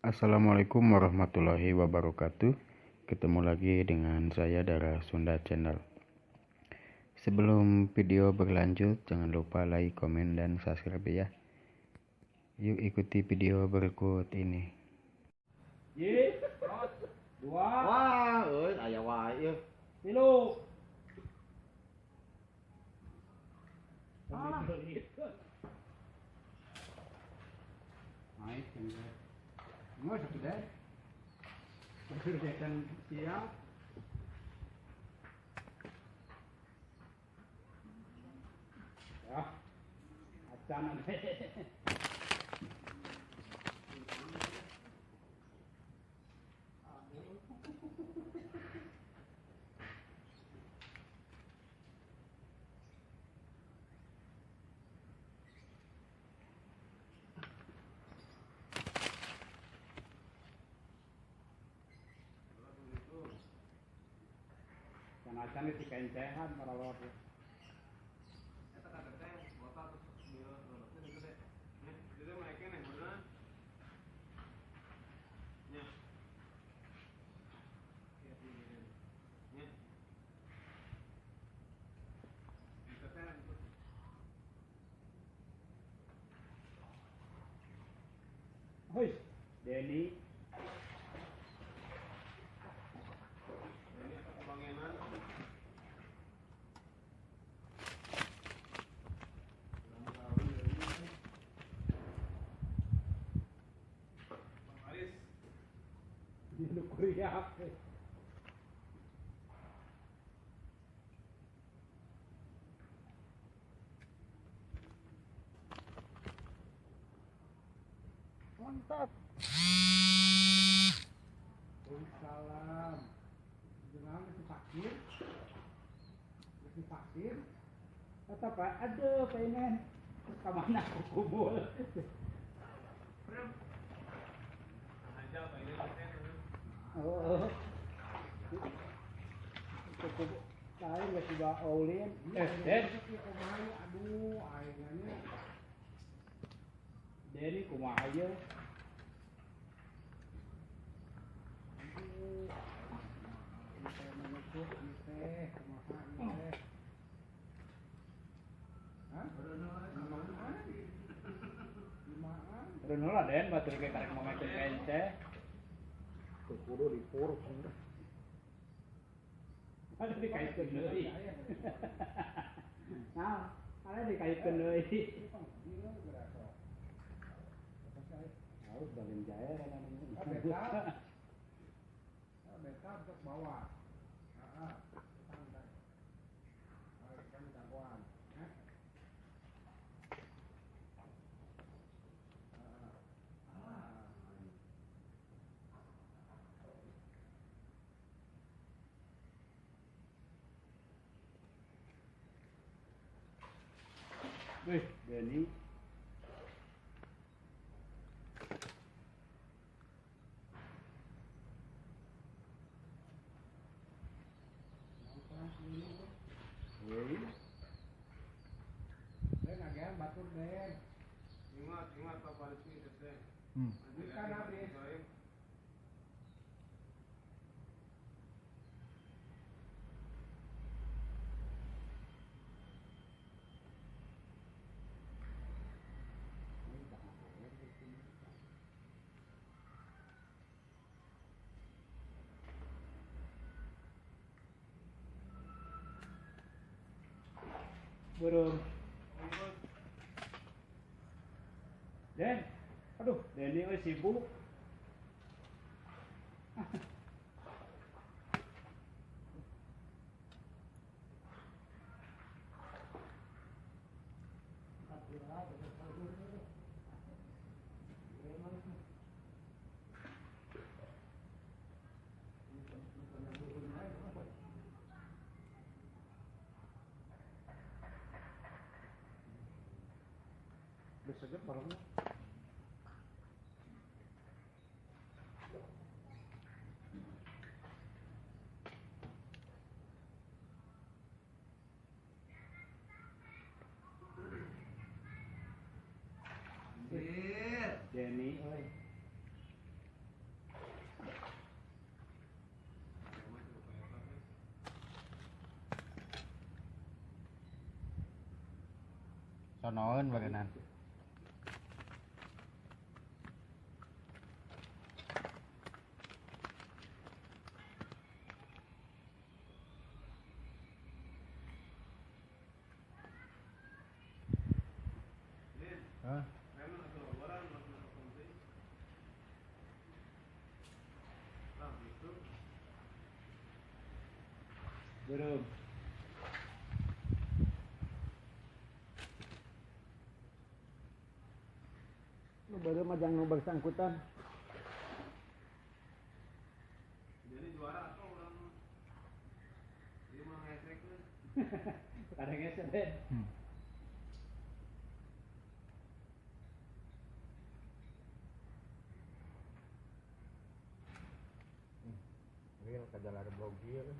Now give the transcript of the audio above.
Assalamualaikum warahmatullahi wabarakatuh. Ketemu lagi dengan saya Dara Sunda Channel. Sebelum video berlanjut, jangan lupa like, komen, dan subscribe ya. Yuk ikuti video berikut ini. Ye, dua, Wah, euy aya wae ieu. tilu. Naik nggak sekedar. Berkegiatan siap. Ya, acan Acan itu kencehan merawat. Hoi, Denny. Mantap. Salam. Jangan masih vaksin. Masih vaksin. Kata Pak, aduh pengen kemana aku kubur. Oh, cukup lain nggak coba olin. Aduh, airnya. Denny kumaha ieu? Reuneuh lah Den, batur ge karek momekeun ka ente. Kudu dipur. Ada dikaitkeun deui. Nah, ada dikaitkeun deui. Harus balin jaya kan Beta. Beta untuk bawah. Heeh. Santai. Kan gangguan. Wih, Denny. Wih. Den agean batur Den. Ingat, ingat Pak Polisi teh. Bukan habis. Burung. Den, aduh, Denny euy sibuk. Bisa barangnya. Denny euy. Sonoeun bagenan. Hah? Belum. Nu baru mah jangan nu bersangkutan. Jadi juara atau orang dia mah ngesekeun. Kadang ngesek, Ben. Ini kajalar blog ieu.